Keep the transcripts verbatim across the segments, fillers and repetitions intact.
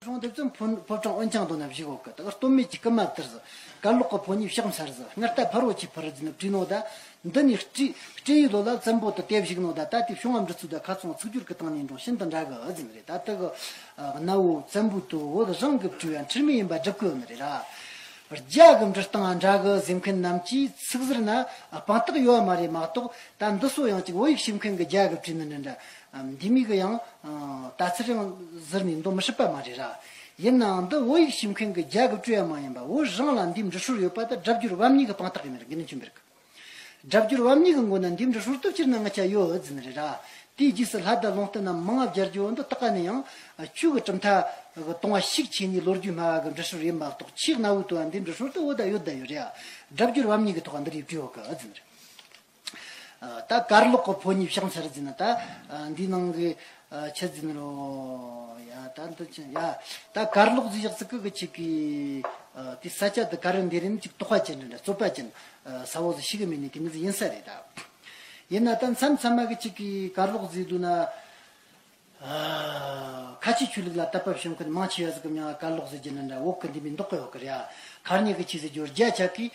རང་སྡེ་ཚན་ཕོ་ཕོ་བྲང་འོན་ཀྱང་དོ་ན་བཞུགས་འོག་གི་དག་སྟོད་སྨད་ཀྱི་བསྐུལ་མ་དར་ཟིག། གར་ལོག་གི་ཕོ་ཉའི་ཕྱག་འཚལ་ཟིག། སྔར་ལྟ་ཕ་རོལ་ཕྱིར་ཕུལ་ཟིག་ནི་བྲིས་ནོ་ད། འདི་ནི་སྤྲེའུ་སྤྲེའུ་ལོ་ལ་བཙན་པོ་དུ་དེ་བཞུགས་ནོ་ད། ད་དེ་བྱུང་བ་འབྲི་ཚུལ་ད་ཁ་ཚོན་ཚིག་སྦྱོར་གྱི་སྟེང་ནས་འགྲོ་ཤིན་ཏུ་འདྲ་གི་ཨ་ཟིན་རེད། ད་དེ་གི་གནའ་བོ་བཙན་པོའི་དུ་བོད་རང་གི་བྲིས་པ་འཁྲུལ་མེད་ཡིན་པ་སྒྲུབ་གི་ཡོད་ནི་རེད་ར། རྒྱ་གི་འབྲི་སྟངས་འདྲ་གི་ཟེར་མཁན་རྣམས་ཀྱིས་ཚིག་ཟུར་ན་དཔང་རྟགས་ཡོད་པ་མ་རེད་མ་གཏོགས། ད་འདི་ཚོ་ཡང་ཅིག་བོད་ཡིག་ཤེས་མཁན་གི་རྒྱ་གི་བྲིས་ནི་འདྲ་འདྲ། འདི་མིག་གི་ཡང་ད་ཚུར་ཡང་ཟུར་ནས་འདོན་མི་སྲིད་པ་མ་རེད་ར། ཡིན་ནའང་འདི་བོད་ཡིག་ཤེས་མཁན་གི་རྒྱ་གི་བྲིས་པ་མ་ཡིན་པ། བོད་རང་ལ་འདིའི་འབྲི་སྲོལ་ཡོད་པ་དེ་སྒྲ་སྦྱོར་བམ་གཉིས་ཀྱི་དཔང་རྟགས་ཡིན་ནི་རེད། དགེ་འདུན་ཆོས་འཕེལ་གི་སྒྲ་སྦྱོར་བམ་གཉིས་ཀྱི་མགོ་ན་འདིའི་འབྲི་སྲོལ་དེ་སྤྱིར་ན་ང་ཆ་ཡོད་ཟིན་རེད་ར། དེའི་རྗེས་སུ་ལྷ་དང་ལུང་བསྟན་རྣམས་མང་བ་སྦྱར་རྒྱུ་འདི་ད་ག་ནས་ཡང་ཆོས་ཀྱི་གྲུབ་མཐའ་གི་ལྟུང་བ་ཤུགས་ཆེ་ནས་ལོ་རྒྱུས་སྨྲ་བ་གི་འབྲི་སྲོལ་ཡིན་མ་གཏོགས། ཆེས་གནའ་བོའི་དུ་བ་འདིའི་འབྲི་སྲོལ་དེ་བོད་ད་ཡོད་ད་ཡོད་རེད་ཡ། སྒྲ་སྦྱོར་བམ་གཉིས་ཀྱི་ཐོག་འདི་རེད་བྲིས་ཡོད་གི་ཨ་ཟིན་རེད། ད་གར་ལོག་གི་ཕོ་ཉའི་ཕྱག་འཚལ་ཟིན་ན་ད། འདིའི་ནང་གི་ཆི་ཟིན་རོ། ཡ་ད་འདི་ཆི་ཡ། ད་གར་ལོག་ཟིག་ཡག་ཟིག་གི་གི་ཆི་གི། དེ་ས་ཆ་དེ་ག་རེ་འདི་རིམ་ཅིག་དོགས་པ་ཅན་འདྲ་རྩོད་པ་ཅན། ས་བོ་ཟིག་ཤི་གི་མིན་ནི་དེ་མི་ཟིག་ཡིན་ས་རེད་ད། ཡིན་ན་ད་མཚམས་མཚམས་མ་གི་ཆི་གི་གར་ལོག་ཟིག་འདུག་ན། ཁ་ཆེ་ཆོས་ལུགས་ལ་དད་པ་བྱུང་མཁན་མང་ཆེ་བ་ཟིག་གི་མྱིང་ང་གར་ལོག་ཟེར་རྒྱུ་འདྲ་འདྲ་བོད་གི་འདི་མི་འདོགས་གི་ཡོད་གི་རེད་ཨ། ཁ་ཉིན་གི་ཆི་ཟེར་རྒྱུ་རྒྱ་ཆ་གི།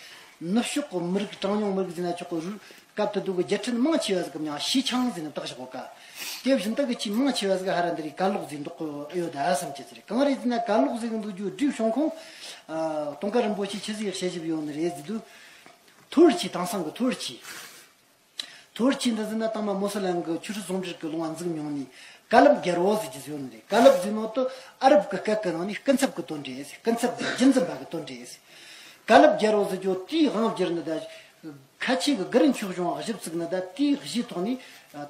ནུབ་ཕྱོགས་གི་མི་རིགས་གྲངས་ཉུང་མི་རིགས་ཟེར་ན་ཆོག་གི་རུ། སྐབས་དེ་དུས་གི་རྒྱལ་ཕྲན་མང་ཆེ་བ་ཟིག་གི་མྱིང་ང་ཞི་ཆང་ཟེར་ནས་བཏགས་བཞག་གོ་ཀ། དེ་བཞིན་དུ་གི་ཆི་མང་ཆེ་བ་ཟིག་ཧ་ར་འདི་རིགས་གར་ལོག་ཟེར་འདོགས་གི་ཡོད་ད་བསམ་གྱི་ཟེར། གང་རེད་ཟེར་ན་གར་ལོག་ཟེར་གི་འདུག་རྒྱུ་བསྒྲིགས་བྱུང་ཁུངས། ཨ། དུང་དཀར་རིན་པོ་ཆེས་ཆི་ཟིག་བཤད་ཞིབ་ཡོད་ནི་རེད་ཟེར་དུས། ཐུར་ཆི། དེང་སང་གི་ཐུར་ཆི། ཐུར་ཆི་འདི་ཟེར་ན་དང་མ་མུ་སི་ལིམ་གི་ཆོས་སྲིད་ཟུང་འབྲེལ་གི་ལུང་བ་འཛུགས་མྱོང་ནི། ཀ་ལབ་རྒྱལ་པོ་ཟེར་གྱི་ཡོད་ནི་རེད། ཀ་ལབ་ཟེར་ནོ་དེ་ཨ་རབ་གི་སྐད་གི་ནང་ནས་སྐུ་ཚབ་གི་དོན་རེད་ཟེར། སྐུ་ཚབ་ཟེར་རྒྱུན་འཛིན་པ་གི་དོན་རེད་ཟེར། ཀ་ལབ་རྒྱལ་པོ་ཟེར་རྒྱུ་དེའི་དབང་བསྒྱུར་ནི་ད། ཁ་ཆེ་གི་གུ་རུ་མཆོག་གཞུང་ཞིབ་ཚིག་ནི་ད་དེའི་གཞིའི་ཐོག་ནས།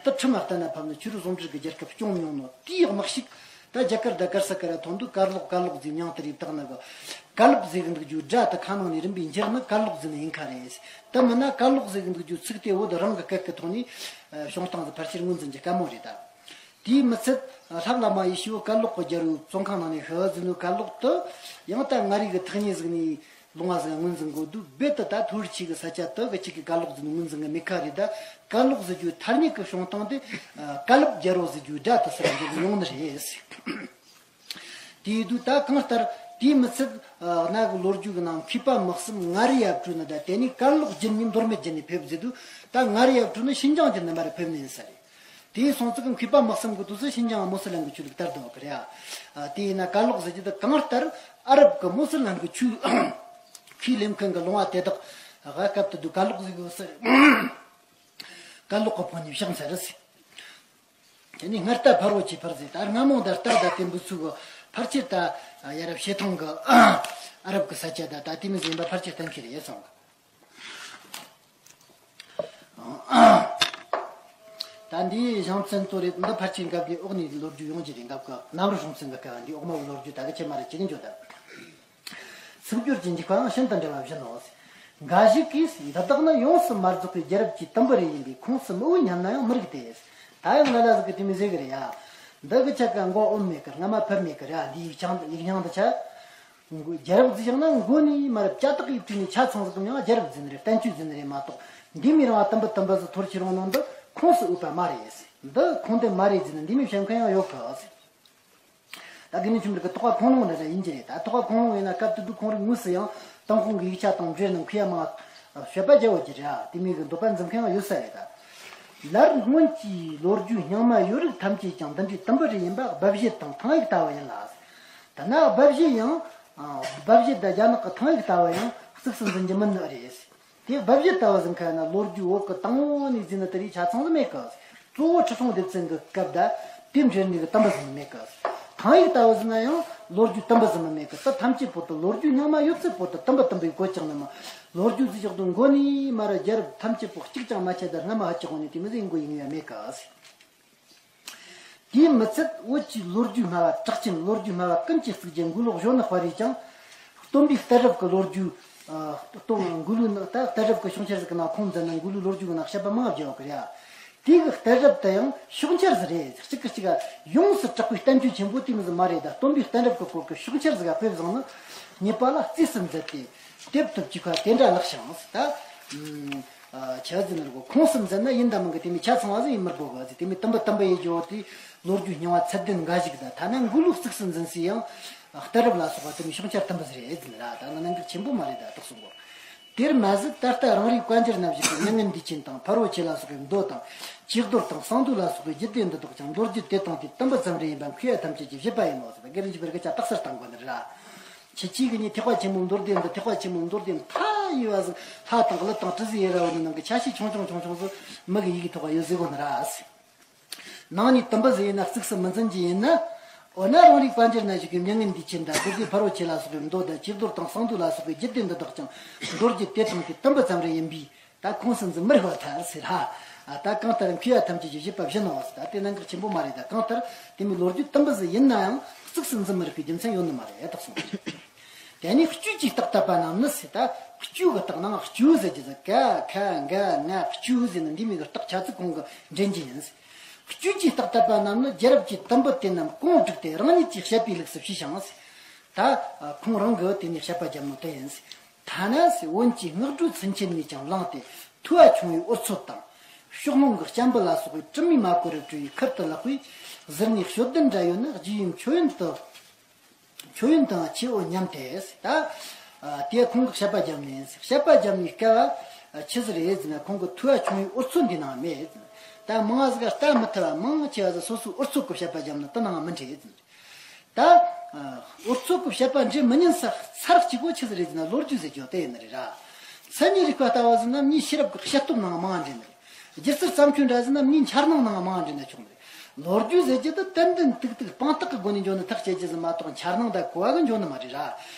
ད་ཁྲིམས་ལ་བརྟེན་ན་ཕབ་ནི་ཆོས་སྲིད་ཟུང་འབྲེལ་གི་རྒྱལ་ཁབ་སྐྱོང་མྱོང་ནོ་དེའི་དམག་ཤུགས། ད་རྒྱ་གར་ད་གར་ས་གར་ཐོན་དུས་གར་ལོག་གར་ལོག་ཟེར་མྱིང་དེ་རེད་བཏགས་ནི་གི། ཀ་ལབ་ཟེར་གི་འདུག་རྒྱུ་སྒྲ་དེ་ཁ་ནང་ནས་རིམ་པས་འགྱུར་ནི་གར་ལོག་ཟེར་ནི་ཡིན་ཁ་རེད། དེ་མིན་ན་གར་ལོག་ཟེར་གི་འདུག་རྒྱུ་ཚིག་དེ་བོད་རང་གི་སྐད་ཀྱི་ཐོག་ནས་བྱུང་སྟངས་ཟིག་ཕལ་ཆེར་ངོས་འཛིན་རྒྱུ་དཀའ་མོ་རེད་ད། དེས་མི་ཚད་ལྷ་བླ་མ་ཡེ་ཤེས་པོ་གར་ལོག་གི་རྒྱལ་པོའི་བཙོན་ཁང་ནང་ནས་ཤི་ཟེར་ནོ་གར་ལོག་དེ་ཡང་ད་མངའ་རིས་གི་ཐག་ཉེ་ཟིག་ནས། ལུང་བ་ཟིག་ངོས་འཛིན་དགོས་དུས་རྦད་དེ་ད་ཐུར་ཆི་གི་ས་ཆ་དེ་གི་ཆི་གི་གར་ལོག་ཟེར་ནས་ངོས་འཛིན་གི་མེད་ཁ་རེད་ད། གར་ལོག་ཟེར་རྒྱུའི་ཐ་སྙད་ཀྱི་བྱུང་སྟངས་དེ། ཀ་ལབ་རྒྱལ་པོ་ཟེར་རྒྱུའི་སྒྲ་དེ་སུ་ར་འགྱུར་ཡོང་ནི་རེད། དེའི་དུས་ད་གང་ལྟར་དེའི་མི་ཚད་གནའ་གི་ལོ་རྒྱུས་ཀྱི་ནང་མཁས་པ་མི་གསུམ་མངའ་རིས་ཡབ་བྲུས་ནི་ད་དེ་ནས་གར་ལོག་བརྒྱུད་ནས་མདོ་སྨད་བརྒྱུད་ནས་ཕེབས་ཟེར་དུས། ད་མངའ་རིས་ཡབ་བྲུས་ནི་ཤིན་ཅང་བརྒྱུད་ནས་མར་ཕེབས་ནི་ཡིན་ས་རེད། དེའི་སོང་ཙི་གི་མཁས་པ་མི་གསུམ་གི་དུས་སུ་ཤིན་ཅང་མུ་སི་ལིམ་གི་ཆོས་ལུགས་དར་དུ་བ་གི་རེད་ཨ། དེ་ཡིན་ན་གར་ལོག་ཟེར་རྒྱུ་དེ་གང་ལྟར་ཨ་རབ་གི་མུ་སི་ལིམ་གི་ཆོས་ཁས་ལེན་མཁན་གི་ལུང་བ་དེ་དག་ག་སྐབས་དེ་དུས་གར་ལོག་ཟེར་གི་ཡོད་ས་རེད། གར་ལོག་གི་ཕོ་ཉའི་ཕྱག་འཚལ་རེད་ཟེར། དེ་ནས་སྔར་ལྟ་ཕ་རོལ་ཕྱིར་ཕུལ་ཟེར། ད་སྔ་མོ་ད་ལྟར་ད་དེ་འབུལ་ཚུལ་གི་ཕལ་ཆེར་ད་ཡ་རབས་བྱེ་ཐང་གི་ཨ་རབ་གི་ས་ཆ་ད་ད་དེ་མི་ཟིན་པ་ཕལ་ཆེར་གཏན་འཁེལ་རེད་སོང་གི། ད་འདིའི་གཞུང་ཚན་ཏོ་རེད། འདི་ཕལ་ཆེར་འགབ་ཀྱི་འོག་ནས་ལོ་རྒྱུས་ཡོང་གི་རེད། འགབ་ཀྱི་གནམ་རུ་གཞུང་ཚན་གི་སྐབས་འདི་འོག་མ་བའི་ལོ་རྒྱུས་ད་གི་ཆེ་མ་རེད་ཅིག་འཇོག་ད། ཚིག་སྦྱོར་གྱི་འཇིགས་པའང་ཤིན་ཏུ་འབྲེལ་བ་བཞིན་ནོ། འགའ་ཞིག་གིས་འདི་དག་ནི་ཡོངས་སུ་མ་རྫོགས་པའི་རྒྱལ་རབས་ཀྱི་དུམ་བུ་རེ་ཡིན་པས་ཁོངས་སུ་མི་འོས་སྙམ་ན་ཡང་མི་རིགས་ཏེ། ད་ཡང་ལ་ལ་ཟིག་གི་དེ་མི་ཟེར་གི་རེད་ཡ། འདི་གི་ཆ་ག་མགོ་ཨོམ་མེད་གི། སྔ་མ་ཕུད་མེད་གི་རེད་ཡ། འདི་ཡིག་ཆ་ཡིག་རྙིང་འདི་ཆ། རྒྱལ་རབས་ཟེར་ཡང་ན་མགོ་ནས་མར་ལྕགས་ཐག་གིས་བྲིས་ནས་ཆ་ཚང་ཟིག་གི་མྱིང་རྒྱལ་རབས་ཟེར་ནི་རེད། བསྟན་བཅོས་ཟེར་ནི་རེད་མ་གཏོགས། འདི་མི་རིང་བ་དུམ་བུ་དུམ་བུ་ཟིག་ཐོར་ཁྱེར་ཡོང་ནང་དུ་ཁོངས་སུ་འོས་པ་མ་རེད་ཟེར། འདི་ཁུངས་ལྡན་མ་རེད་ཟེར་ནས་འདི་མི་བཤད་མཁན་ཡང་ཡོད་གི་ཟེར། ད་དགེ་འདུན་ཆོས་འཕེལ་གི་ཐོག་ཁ་ཁུངས་ལུང་འདྲ་འདྲ་ཡིན་གྱི་རེད། ད་ཐོག་ཁ་ཁུངས་ལུང་ཡིན་ན་སྐབས་དེ་དུས་ཁོང་རང་དངོས་སུ་ཡང་ཏུན་ཧོང་གི་ཡིག་ཆ་དང་འབྲེལ་ནས་མཁས་པ་མང་བ་དཔྱད་པ་རྒྱག་འོས་ཀྱི་རེད། དེ་མིན་གི་འདོད་པ་འཛིན་མཁན་ཡང་ཡོད་ས་རེད་ད། ལར་སྔོན་གྱི་ལོ་རྒྱུས་རྙིང་མ་ཡོད་རིགས་ཐམས་ཅད་ཀྱང་འདི་འདྲའི་དུམ་བུ་རེ་ཡིན་པ་སྦ་བཞེད་དང་ཐང་ཡིག་ལྟ་བུ་ཡིན་ལ། ད་ན་སྦ་བཞེད་ཡང་། ཨ། སྦ་བཞེད་དང་རྒྱ་ནག་གི་ཐང་ཡིག་ལྟ་བུ་ཡང་གཙིགས་སུ་འཛིན་རྒྱུ་མིན་ནི་རེད། དེ་སྦ་བཞེད་ལྟ་བུ་ཟིན་ཁ་ན་ལོ་རྒྱུས་བོད་ཀྱི་དང་པོ་ནས་བརྩིས་ན་དེ་རིགས་ཆ་ཚང་ལ་མེད་གི། གཙོ་བོ་ཁྲི་སྲོང་ལྡེ་བཙན་གྱི་སྐབས་ད་དེ་འབྲེལ་ནས་གི་དུམ་བུ་ཟིན་མེད་གི། ཐང་ཡིག་ལྟ་བུ་ཟིན་ན་ཡང་ལོ་རྒྱུས་དུམ་བུ་ཟིན་མི་མེད་གི། ད་ཐམས་ཅད་པོ་ཏི་ལོ་རྒྱུས་རྙིང་མ་ཡོད་ཚད་པོ་ཏི་དུམ་བུ་དུམ་བུའི་གོ་ཅག་ནི་མ། ལོ་རྒྱུས་ཟིག་ཡག་ཏུ་མགོ་ནས་མར་རྒྱལ་རབས་ཐམས་ཅད་པོ་གཅིག་ཀྱང་མ་ཆད་ད་སྔ་མ་ཧ་ཅི་གོང་ནས་དེ་མི་ཟིག་ཡིན་གོ་ཡིན་ཡ་མེད་གི། དེའི་མི་ཚད་བོད་ཀྱི་ལོ་རྒྱུས་སྨྲ་བ་གྲགས་ཅན། ལོ་རྒྱུས་སྨྲ་བ་ཀུན་གྱིས་བརྩིགས་རྒྱུ་མགོ་ལོག་གཞོན་ནུ་དཔའ་རིས་ཀྱང་སྟོན་པའི་གཏད་རབས་ཀྱི་ལོ་རྒྱུས། ཨ། སྟོན། མགོ་ལོག་ནི་ད་གཏད་རབས་ཀྱི་བྱུང་འཆར་ཟིག་གི་ནང་ཁུངས་མཛད་ནས་མགོ་ལོག་ལོ་རྒྱུས་ཀྱི་ནང་བཤད་པ་མང་བ་བརྒྱབ་ཡོད་གི་རེད། དེ་གི་གཏད་རབས་དེ་ཡང་བྱུང་འཆར་ཟིག་རེད། གཅིག་གི་གཅིག་ག་ཡོངས་སུ་གྲགས་པའི་བསྟན་བཅོས་ཆེན་པོ་དེ་མི་ཟིག་མ་རེད། ད་སྟོན་པའི་གཏད་རབས་ཀྱི་སྐོར་གྱི་བྱུང་འཆར་ཟིག་ག་དཔེ་བཟུང་ནི་ཉེས་པ་ལ་རྩིས་སུ་མཛད་དེ། དེབ་ཐུབ་ཀྱི་ཁ་དེ་འདྲ་ལགས་ཤིང་ད། ཨ། ཆ་ཟིན་ར་གོ་ཁོངས་སུ་འཛིན་ན་ཡིན་ད་མིན་གི་དེ་མི་ཆ་ཚང་བ་ཟིག་ཡིན་མི་དགོས་གི་ཟིག། དེ་མི་དུམ་བུ་དུམ་བུ་ཡེ་རྒྱུ་བོ་དེ་ལོ་རྒྱུས་རྙིང་བ་ཚད་ལྡན་འགའ་ཞིག་ད་ཐ་ན་མགོ་ལོག་གཙིགས་སུ་འཛིན་སའི་ཡང་ གཏད་རབས་ལ་སོགས་པ་དེ་ནི་ཕྱོགས་ཆ་མཐུན་པ་ཟིག་རེད་ཟེར་ལ། ད་ནི་གནད་འགག་ཆེན་པོ་མ་རེད་ད་དག་གསུང་གོ། དེར་མ་ཟད་ད་ལྟ་རང་རེའི་བཀའ་འགྱུར་ན་བཞུགས་པའི་མྱ་ངན་འདས་ཆེན་དང་ཕ་རོལ་ཕྱིན་ལ་སོགས་པའི་མདོ་དང་། ཇུས་གཏོར་དང་གསང་མདོ་ལ་སོགས་པའི་རྒྱུད་སྡེ་འདི་དག་ཀྱང་མདོ་རྒྱུད་དེ་དང་དེའི་དུམ་བུ་ཙམ་རེ་ཡིན་པ་མཁས་པ་ཐམས་ཅད་ཀྱི་བཞེད་པ་ཡིན་ནོ་ཟེར་བ། དགེ་རྒན་གྱིས་བར་སྐད་ཆ་རྟགས་གསལ་བཏང་དགོས་ནི་རེད་ལ། ཁྱེད་ཀྱིས་གི་ནི་ཐེག་པ་ཆེན་པོའི་མདོ་སྡེ་འདི། ཐེག་པ་ཆེན་པོའི་མདོ་སྡེ་མཐའ་ཡས་པ་ཟིག་ལྷ་དང་ཀླུ་དང་དྲི་ཟའི་ར་བ་ནི་ནང་གི་ཆ་ཤས་ཆུང་ཆུང་ཆུང་ཆུང་ཟིག་མི་གི་ཡི་གེ་ཐོག་ཡོད་ཟེར་གོ་ནི་ར། ནང་ནས་དུམ་བུ་ཟིག་ཡིན་ན་གཙིགས་སུ་མི་འཛིན་གྱི་ཡིན་ན། འོ་ན་རང་རེའི་བཀའ་འགྱུར་ན་བཞུགས་པའི་མྱ་ངན་འདས་ཆེན་དང་། མདོ་སྡེ་ཕ་རོལ་ཕྱིན་ལ་སོགས་པའི་མདོ་དང་། ཇུས་གཏོར་དང་གསང་མདོ་ལ་སོགས་པའི་རྒྱུད་སྡེ་འདི་དག་ཀྱང་མདོ་རྒྱུད་དེ་དང་དེའི་དུམ་བུ་ཙམ་རེ་ཡིན་པས། ད་ཁུངས་སུ་འཛིན་མི་རིགས་པ་ཐལ་ཟེར་ཧ། ད་གང་ལྟར་མཁས་པ་ཐམས་ཅད་ཀྱི་བཞེད་པ་བཞིན་ནོ་ཟེར། ད་དེ་གནད་འགག་ཆེན་པོ་མ་རེད། ད་གང་ལྟར་དེ་མོའི་ལོ་རྒྱུས་དུམ་བུ་ཟིག་ཡིན་ན་ཡང་གཙིགས་སུ་འཛིན་མི་རིགས་པའི་རྒྱུ་མཚན་ཡོད་ནི་མ་རེད་དག་གསུངས། དེ་ནས་བཅུད་ཀྱི་རྟགས་བཏབ་པ་རྣམས་ནི་ཟེར། ད་བཅུད་ཀྱི་རྟགས་ནང་བཅུ་ཟེར་གྱི་ཟེར། ཀ་ཁ་ག་ང་བཅུ་ཟེར་ནི་འདི་མོ་གི་རྟགས་ཆ་ཚིག་ཁོང་གིས་འདྲེན་གྱི་ཡིན་ཟེར། བཅུད་ཀྱི་རྟགས་བཏབ་པ་རྣམས་ནི་རྒྱལ་རབས་ཀྱི་དུམ་བུ་དེ་རྣམས་གོང་བསྒྲིགས་ཏེ་རང་ཉིད་ཀྱིས་བཤད་པའི་ལུགས་སུ་ཞུས་ཤིང་ཟེར། ད་ཁོང་རང་གིས་དེ་ནས་བཤད་པ་བརྒྱབ་ནོ་དེ་ཡིན་ཟེར། ཐ་ན་ཟེར། བོན་གྱི་སྔགས་འགྲོའི་ཚུལ་ཁྲིམས་ནས་ཀྱང་བླངས་ཏེ་ཐུ་བ་ཆུང་བའི་འུར་ཚོད་དང་། ཕྱོགས་ལྷུང་གི་བྱམས་པ་ལ་སོགས་པའི་དྲི་མས་མ་གོས་རབ་བཀྲུས་པའི་ཁུར་དུ་ལེགས་པའི་ཟུར་ནས་དཔྱོད་ལྡན་འདྲ་ཡོད་ན་རྗེ་ཡི་མཆོད་ཡོན་དུ། མཆོད་ཡོན་དང་ཆེའོ་སྙམ་སྟེ། ད་དེ་ཁོང་གིས་བཤད་པ་བརྒྱབ་ནས། བཤད་པ་བརྒྱབ་ནས་སྐབས་ཆི་ཟིག་རེད་ཟེར་ན། ཁོང་གིས་ཐུ་བ་ཆུང་བའི་འུར་ཚོད་འདི་ནང་མེད། ད་མང་ང་ཟིག་ག་ལྟ་མི་ཐུབ་པ། མང་ཆེ་བ་ཟིག་སོ་སོའི་འུར་ཚོད་གི་བཤད་པ་བརྒྱབ་ན་དེ་ནང་མི་འདྲེས་ཟེར། ད་འུར་ཚོད་གི་བཤད་པ་འདྲེས་མི་ཉན་ས་ཚར་གཅིག་པོ་ཆི་ཟིག་རེད་ཟེར་ན། ལོ་རྒྱུས་ཟེར་རྒྱུ་དེ་ཡིན་ནི་རེད་ར། མཚན་ཉིད་རིག་པ་ལྟ་བུ་ཟིག་ན་མིའི་ཤེས་རབ་གི་དཔྱད་སྟོབས་ནང་མང་འདྲེས་ནི་རེད། སྒྱུ་རྩལ་བརྩམས་ཆོས་འདྲ་ཟིག་ན་མིའི་འཆར་སྣང་ནང་མང་འདྲེས་ན་ཆོག་ནི་རེད། ལོ་རྒྱུས་ཟེར་རྒྱུ་དེ་ཏན་ཏན་ཏིག་ཏིག་དཔང་རྟགས་གི་སྒོ་ནས་འཇོག་ནི་ཐག་བཅད་རྒྱུ་ཟིག་མ་གཏོགས་འཆར་སྣང་དང་གོ་བ་གི་འཇོག་ནི་མ་རེད་ར།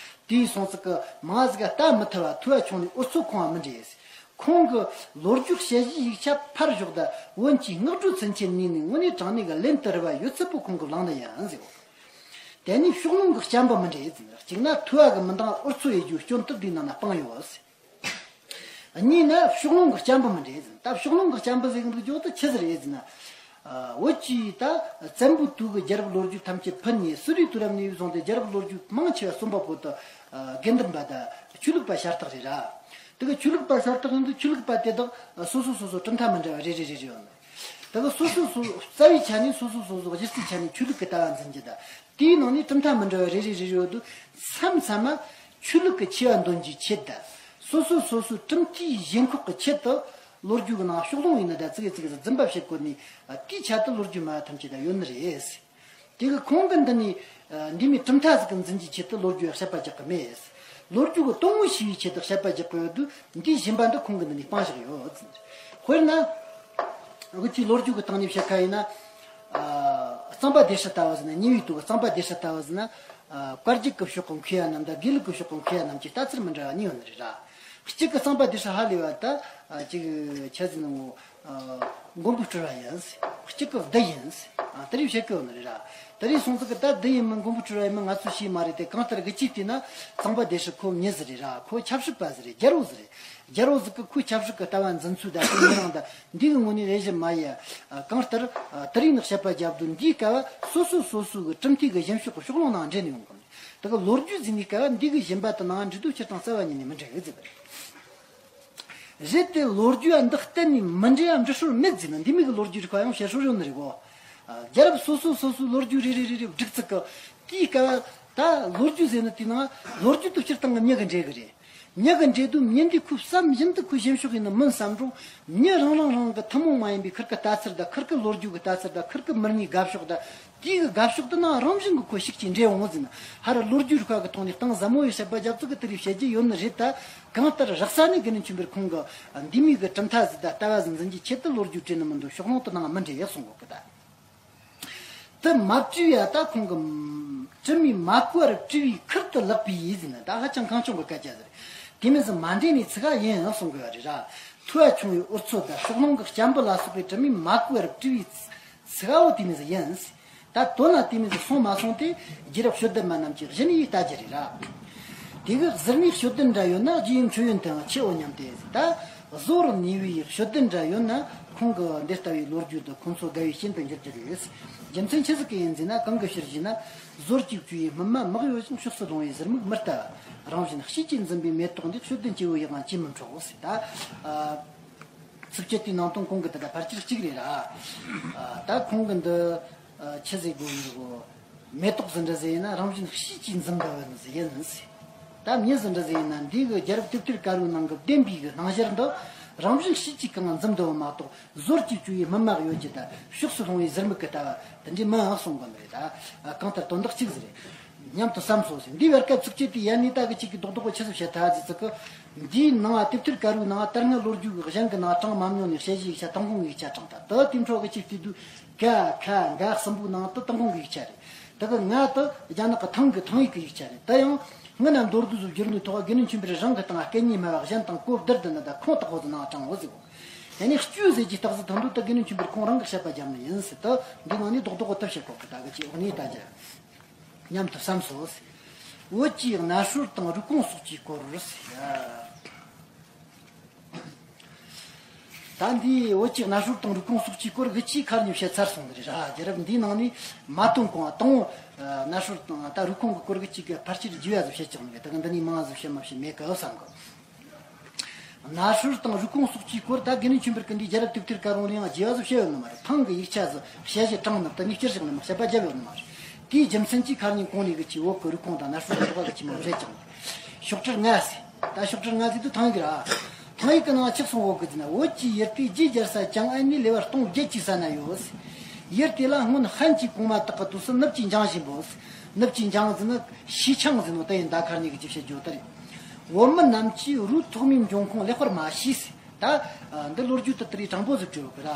དེའི་སོང་ཙིག་གི་མང་ཟིག་ག་ལྟ་མི་ཐུབ་པ། ཐུ་བ་ཆུང་ནས་འུར་ཚོད་ཁོང་བ་མི་འདྲེས། ཁོང་གི་ལོ་རྒྱུས་དཔྱད་གཞིའི་ཡིག་ཆ་ཕར་ཞོག་ད་བོན་གྱི་སྔགས་འགྲོའི་ཚུལ་ཁྲིམས་ནས་ནི་དངོས་གནས་དྲང་གནས་གི་ལན་དུ་རེ་བ་ཡོད་ཚད་པོ་ཁོང་གིས་བླངས་ནི་ཡིན་ཟེར། དེ་ནས་ཕྱོགས་ལྷུང་གི་བྱམས་པ་མི་འདྲེས་ཟེར། གཅིག་ན་ཐུ་བ་གི་མི་འདང་འུར་ཚོད་ཡེད་རྒྱུའི་སྐྱོན་དེ་འདིའི་ནང་ན་སྤངས་ཡོད་ཟེར། གཉིས་ན་ཕྱོགས་ལྷུང་གི་བྱམས་པ་མི་འདྲེས་ཟེར། ད་ཕྱོགས་ལྷུང་གི་བྱམས་པ་ཟེར་གི་འདུག་རྒྱུ་དེ་ཆི་ཟིག་རེད་ཟེར་ན། བོད་ཀྱི་ད་བཙན་པོའི་དུས་ཀྱི་རྒྱལ་རབས་ལོ་རྒྱུས་ཐམས་ཅད་ཕུད་ནས་སུ་རིའི་དུས་རབས་ནས་བཟུང་སྟེ་རྒྱལ་རབས་ལོ་རྒྱུས་མང་ཆེ་བ་གསུངས་པ་པོ་དེ་དགེ་འདུན་པ་དང་ཆོས་ལུགས་པ་ཤ་སྟག་རེད་ར། དེ་གི་ཆོས་ལུགས་པ་ཤ་སྟག་ཡིན་དུས་ཆོས་ལུགས་པ་དེ་དག་སོ་སོ་སོ་སོ་གྲུབ་མཐའ་མི་འདྲ་བ་རེ་རེ་རེ་རེ་ཡོད་ནི། དེ་གི་སོ་སོ་སོ་རྩ་བའི་ཆ་ནས་སོ་སོ་སོ་སོ་གཞི་རྩའི་ཆ་ནས་ཆོས་ལུགས་ཀྱི་ལྟ་བ་འཛིན་རྒྱུ་དང་། དེའི་ནང་ནས་གྲུབ་མཐའ་མི་འདྲ་བ་རེ་རེ་རེ་རེ་ཡོད་དུས་མཚམས་མཚམས་མ་ཆོས་ལུགས་ཀྱི་ཆེ་བ་འདོན་རྒྱུའི་ཆེད་དུ། སོ་སོ་སོ་སོའི་གྲུབ་མཐའི་ཞེན་ཁོག་གི་ཆེད་དུ་ལོ་རྒྱུས་ཀྱི་ནང་ཕྱོགས་ལྷུང་ཡིན་ན་ད་ཙིག་གེ་ཙིག་གེ་ཟིག་རྫུན་པ་བཤད་དགོས་ནས། དེའི་ཆེད་དུ་ལོ་རྒྱུས་སྨྲ་བ་ཐམས་ཅད་ད་ཡོད་ནི་རེད། དེ་གི་ཁོང་གིས་འདི་ནས་འདི་མོའི་གྲུབ་མཐའ་ཟིག་གི་འཛིན་རྒྱུའི་ཆེད་དུ་ལོ་རྒྱུས་བཤད་པ་རྒྱག་གི་མེད། ལོ་རྒྱུས་ཀྱི་དོན་དངོས་ཤེས་པའི་ཆེད་དུ་བཤད་པ་རྒྱག་གི་ཡོད་དུས། འདིའི་ཞེན་པ་འདི་ཁོང་གིས་འདི་ནས་སྤངས་བཞག་ཡོད། དཔེར་ན། འུ་ཅག་ལོ་རྒྱུས་ཀྱི་སྟེང་ནས་བཤད་ཁ་ཡིན་ན། ཨ། གཙང་པ་སྡེ་སྲིད་ལྟ་བུ་ཟིག་ན། ཉེ་བའི་དུས་ཀྱི་གཙང་པ་སྡེ་སྲིད་ལྟ་བུ་ཟིག་ན། ཨ། བཀའ་བརྒྱུད་ཀྱི་ཕྱོགས་ཀྱི་མཁས་པ་རྣམས་དང་དགེ་ལུགས་ཀྱི་ཕྱོགས་ཀྱི་མཁས་པ་རྣམས་ཀྱི་ལྟ་ཚུལ་མི་འདྲ་བ་གཉིས་ཡོད་ནི་རེད་ར། གཅིག་གི་གཙང་པ་སྡེ་སྲིད་ཧ་ལས་པ་ད། ཨ། གཅིག་ཆ་ཟིན་ནོ། ཨ། མགོན་པོ་སྤྲུལ་བ་ཡིན། གཅིག་གི་བདུད་ཡིན། ཨ། དེ་རིགས་བཤད་ཀྱི་ཡོད་ནི་རེད་ར། དེ་རིགས་སོང་ཙིག་གི་ད་བདུད་ཡིན་མིན་མགོན་པོ་སྤྲུལ་བ་ཡིན་མིན་ང་ཚོས་ཤེས་མ་རེད་དེ། གང་ལྟར་གི་ཅིག་བལྟས་ན་གཙང་པ་སྡེ་སྲིད་ཁོ་མྱི་ཟིག་རེད་ར། ཁོ་ཆབ་སྲིད་པ་ཟིག་རེད། རྒྱལ་པོ་ཟིག་རེད། རྒྱལ་པོ་ཟིག་གི་ཁོའི་ཆབ་སྲིད་ཀྱི་ལྟ་བ་འཛིན་ཚུལ་དང་། ཁོའི་མི་རང་དང་འདི་གི་ངོས་ནས་དབྱེ་ཞིབ་མ་ཡེ། ཨ། གང་ལྟར། ཨ། དེ་རིགས་ནི་བཤད་པ་རྒྱབ་དུས་འདིའི་སྐབས་སོ་སོ་སོ་སོ་གི་གྲུབ་མཐའི་གི་ཞེན་ཕྱོགས་ཀྱི་ཕྱོགས་ལྷུང་ནང་འདྲེན་ནས་ཡོང་གི་རེད། དེ་གི་ལོ་རྒྱུས་ཟེར་ནི་སྐབས་འདི་གི་ཞེན་པ་དེ་ནང་འདྲེས་དུས་སྤྱིར་བཏང་རྩ་བ་ཉིད་ནས་མི་འདྲེས་ཟེར་བ་རེད། རེད་དེ་ལོ་རྒྱུས་ཨ་འདི་གཏན་ནས་མི་འདྲེས་ཡ་འདྲེས་སྲོལ་མེད་ཟེར་ན། འདི་མོ་གི་ལོ་རྒྱུས་རིག་པ་ཡང་བཤད་སྲོལ་ཡོད་ནི་རེད་གོ། ཨ། རྒྱལ་རབས་སོ་སོ་སོ་སོའི་ལོ་རྒྱུས་རེ་རེ་རེ་རེ་བསྒྲིགས་ཚིག་གི། དེའི་སྐབས་ད་ལོ་རྒྱུས་ཟེར་ནི་དེའི་ནང་ལོ་རྒྱུས་དེ་སྤྱིར་བཏང་གི་མྱི་གིས་འདྲེན་གི་རེད། མྱི་གིས་འདྲེན་དུས་མྱི་འདིས་ཁོའི་བསམ་བཞིན་དུ་ཁོའི་ཞེན་ཕྱོགས་ཡིན་ནི་མིན་བསམ་རུང་། མྱི་རང་རང་རང་གི་ཐུན་མོང་མ་ཡིན་པའི་ཁུར་གི་ལྟ་ཚུལ་དང་། ཁུར་གི་ལོ་རྒྱུས་ཀྱི་ལྟ་ཚུལ་དང་། ཁུར་གི་མི་སྣའི་དགའ་ཕྱོགས་དང་། དེའི་གི་དགའ་ཕྱོགས་དེ་ནང་རང་བཞིན་གྱིས་ཁོ་ཤུགས་ཀྱིས་འདྲེན་འོང་ཟེར་ན། ཧ་ར་ལོ་རྒྱུས་རིག་པ་གི་ཐོག་ནས་གཏིང་ཟབ་མོ་ཡི་བཤད་པ་རྒྱབ་ཚིག་གི་དེ་རིགས་བཤད་རྒྱུ་ཡོད་ནི་རེད། ད་གང་ལྟར་རགས་ས་ནས་དགེ་འདུན་ཆོས་འཕེལ་ཁོང་གིས་འདི་མོ་གི་གྲུབ་མཐའ་ཟིག་དང་ལྟ་བ་ཟིག་འཛིན་རྒྱུའི་ཆེད་དུ་ལོ་རྒྱུས་བྲིས་ནི་མིན་འདུག་ཕྱོགས་ལྷུང་དེ་ནང་མི་འདྲེས་ཡག་གསུང་གོ་གི་ད། དེ་མ་བྲིས་ཡ་ད་ཁོང་གིས་དྲི་མས་མ་གོས་པར་བཀྲུས་པའི་ཁུར་དུ་ལེགས་པའི་ཟེར་ན། ད་ཧ་ཅང་གང་བྱུང་གི་སྐད་ཆ་ཟིག་རེད། དེ་མོ་ཟིག་མ་འདྲེས་ནས་ཚིག་ག་ཡིན་གསུང་གི་ཡོད་རེད་ར། ཐུ་བ་ཆུང་བའི་འུར་ཚོད་དང་ཕྱོགས་ལྷུང་གི་བྱམས་པ་ལ་སོགས་པའི་དྲི་མས་མ་གོས་པར་བཀྲུས་པའི་ཚིག་ག་བོ་དེ་མོ་ཟིག་ཡིན། ད་དོན་ལ་དེ་མོ་ཟིག་སོང་མ་སོང་དེ་རྒྱལ་རབས་དཔྱོད་ལྡན་པ་རྣམས་ཀྱིས་གཞི་ནས་ལྟ་རྒྱུ་རེད་ར། དེ་གི་ཟུར་ནས་དཔྱོད་ལྡན་འདྲ་ཡོད་ན་རྗེ་ཡི་མཆོད་ཡོན་དུའང་ཆེའོ་སྙམ་སྟེ། ད་བཟོ་བར་ནུས་པའི་དཔྱོད་ལྡན་འདྲ་ཡོད་ན་ཁོང་གི་འདི་ལྟ་བུའི་ལོ་རྒྱུས་འདི་ཁོང་ཚོ་དགའ་བའི་རྐྱེན་དུ་འགྱུར་རྒྱུ་རེད། རྒྱུ་མཚན་ཆི་ཟིག་གི་ཡིན་ཟེར་ན། གང་གི་ཕྱིར་ཞེ་ན། ཟོར་གྱིས་བཀྲུས་པའི་སྨིན་མ་མི་གཡོ་ཞིང་། ཕྱོགས་སུ་ལྷུང་བའི་ཟུར་མིག་མི་ལྟ་བ། རང་བཞིན་དཔྱིས་ཀྱིས་འཛིན་པའི་མེ་ཏོག་འདི། དཔྱོད་ལྡན་སྐྱེ་བོའི་ཡིད་དབང་ཅིས་མི་འཕྲོག་ཟེར། ད་ཚིགས་བཅད་དེའི་ནང་དོན་གོང་གི་དེ་དང་ཕལ་ཆེར་གཅིག་རེད་ར། ད་ཁོང་གི་འདི་ཆི་ཟེར་དགོས་ཡིན་གོ། མེ་ཏོག་ཟིག་འདྲ་ཟིག་ཡིན་ན་རང་བཞིན་གཤིས་ཀྱིས་འཛུམ་བསྡད་པ་ནི་ཟིག་ཡིན་ཟེར། ད་མྱི་ཟིག་འདྲ་ཟིག་ཡིན་ན་འདི་གི་རྒྱལ་རབས་དེབ་ཐེར་དཀར་པོའི་ནང་གི་བདེན་པའི་གི་སྣང་གཞིར་འདི་རང་བཞིན་གཤིས་ཀྱིས་གང་འཛུམ་བསྡད་པ་མ་གཏོགས། ཟོར་གྱིས་བཅུ་བའི་སྨིན་མ་གཡོ་གྱི་ད་ཕྱོགས་སུ་ལྷུང་བའི་ཟུར་མིག་གི་ལྟ་བ་དེ་འདྲའི་མི་ཨང་གསུང་གི་མི་རེད། ད་གང་ལྟར་དོན་དག་གཅིག་ཟིག་རེད་སྙམ་དུ་བསམ་སོང་ཟེར། འདིའི་བར་སྐབས་ཚིགས་བཅད་དེ་ཡན་ནས་ད་གི་གཅིག་གི་རྡོག་རྡོག་གི་ཆི་ཟིག་བཤད་ཐལ་ཟེར་ཚིག་གི། འདིའི་ནང་དེབ་ཐེར་དཀར་པོའི་ནང་དར་སྔ་ལོ་རྒྱུས་ཀྱི་གཞན་གྱི་ནང་དྲངས་མ་མྱོང་ནས་དཔྱད་གཞིའི་ཡིག་ཆ་ཏུན་ཧོང་གི་ཡིག་ཆ་དྲངས་ད། ད་དེའི་འཕྲོ་གི་ཅིག་བལྟས་དུས་ཀ་ཁ་འགའ་གསུམ་པོའི་ནང་དུ་ཏུན་ཧོང་གི་ཡིག་ཆ་རེད། ད་གི་ང་དུ་རྒྱ་ནག་གི་ཐང་གི་ཐང་ཡིག་གི་ཡིག་ཆ་རེད། ད་ཡང་སྔོན་ན་མདོར་བསྡུས་སུ་བསྒྱུར་ནས་ཐོག་དགེ་འདུན་ཆོས་འཕེལ་རང་གི་སྟེང་སྐད་གཉིས་སྨྲ་བ་གཞན་དང་གོ་བསྡུར་དུ་ནི་ད་ཁོང་དག་ཧོ་ཟི་ནང་དྲངས་ཧོ་ཟི་གོ། དེ་ནས་སྐྱོ་ཟེར་གྱི་རྟགས་ཟིག་ཐོན་དུས་ད་དགེ་འདུན་ཆོས་འཕེལ་ཁོང་རང་གི་བཤད་པ་རྒྱབ་ནི་ཡིན་ཟེར། ད་འདི་ནང་ནས་རྡོག་རྡོག་གི་ཐབས་བྱེད་གོ་གི་ད་གི་ཅིག་འོག་ནས་ད་རྒྱ། སྙམ་དུ་བསམ་སོ། བོད་ཀྱི་གནའ་ཤུལ་དང་རུས་ཁུངས་སོགས་ཀྱི་སྐོར། ད་འདི་བོད་ཀྱི་གནའ་ཤུལ་དང་རུས་ཁུངས་སོགས་ཀྱི་སྐོར་གི་ཅིག་ཁ་ཉིན་བཤད་ཚར་སོང་ནི་རེད་ར། རྒྱལ་རབས་འདིའི་ནང་ནས་མ་ཐོན་གོང་དང་། གནའ་ཤུལ་དང་ད་རུས་ཁུངས་ཀྱི་སྐོར་གི་ཅིག་གི་ཕལ་ཆེར་རྒྱས་པ་ཟིག་བཤད་ཆོག་ནི་རེད། ད་གི་འདི་ནས་མང་ཟིག་བཤད་མ་བཤད་མེད་གི་བསམ་གི། གནའ་ཤུལ་དང་རུས་ཁུངས་སོགས་ཀྱི་སྐོར་ད་དགེ་འདུན་ཆོས་འཕེལ་གྱི་འདི་རྒྱལ་རབས་དེབ་ཐེར་དཀར་པོ་ནས་ཡང་རྒྱས་པ་ཟིག་བཤད་ཡོད་ནི་མ་རེད། ཐང་གི་ཡིག་ཆ་ཟིག་དཔྱད་གཞི་དྲངས་ནི་དེ་ནས་བསྐྱུར་བཞག་ནི་མ་བཤད་པ་རྒྱབ་ཡོད་ནི་མ་རེད། དེའི་རྒྱུ་མཚན་གྱིས་ཁ་ཉིན་གོང་ནས་གི་ཅིག་བོད་ཀྱི་རུས་ཁུངས་དང་གནའ་ཤུལ་གྱི་འབྲེལ་བ་གི་ཆི་མོ་བཤད་ཀྱང་། ཤོག་དྲིལ་ལྔ་ཟེར། ད་ཤོག་དྲིལ་ལྔ་ཟེར་དུས་ཐང་ཡིག་ར། ཐང་ཡིག་གི་ནང་ཆི་གསུང་ཡོད་གི་ཟེར་ན། བོད་ཀྱི་ཡུལ་དེའི་རྗེས་རྒྱལ་ས་ཅང་ཨན་ནས་ལེ་བར་སྟོང་བརྒྱད་ཀྱི་ས་ན་ཡོད། ཡུལ་དེ་ལ་སྔོན་ཧན་གྱི་གོང་མ་དག་གི་དུས་སུ་ནུབ་ཀྱི་འཇང་ཞེས་འབོད། ནུབ་ཀྱི་འཇང་ཟེར་ནི་ཞི་ཆང་ཟེར་ནོ་དེ་ཡིན། ད་ཁ་ཉིན་གི་ཅི་བཤད་རྒྱུ་དེ་རེད། བོད་མི་རྣམས་ཀྱིས་རུའི་ཐོག་མའི་འབྱུང་ཁུངས་ལེགས་པར་མ་ཤེས། ད་འདི་ལོ་རྒྱུས་དེ་དེ་རིང་དྲང་པོ་ཟིག་བྲིས་ཡོད་གི་ར།